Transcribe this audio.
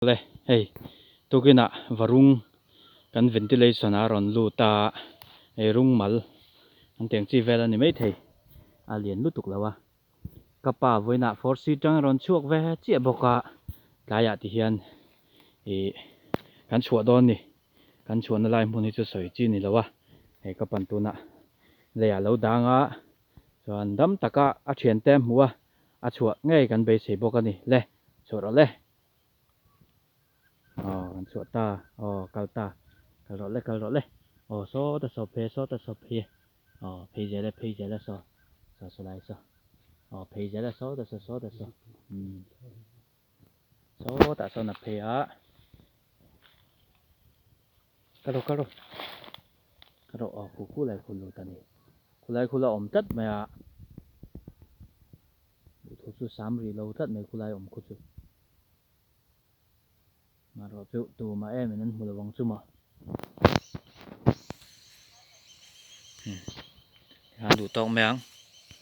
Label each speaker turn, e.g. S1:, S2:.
S1: Le hei tukinah varung kan ventilation ah a rawn lut a, hei rung mal an tih ang chi vel a ni maithei a lian lutuk lo a, ka pa vawiinah force tang a rawn chhuak ve chiah bawk a, tlaiah ti hian ih kan chhuah dawn ni, kan chhuahna lai hmun hi chu sawi chi ni lo a, hei ka pan tunah leiah lo dang a, chuan dam taka a thiante hmuh a a chhuah ngei kan beisei bawk a ni le chhuah rawh le. Aw kan chhuah ta aw kal ta kal rawh le kal rawh le aw sawta saw phei sawta saw phei aw phei zel e phei zel e saw saw saw lai saw aw phei zel e sawta saw sawta saw umm sawtah sawn a phei a kal rawh kal rawh kal rawh aw khu khu lai khu lut a ni khu lai khu la awm tlat mai a duhthu chu sam rih lo tlat mai khu lai awm khu chu. Marawh chu tumah em in an hmu lo ang chu maw. Tikhan duh tawk mai ang.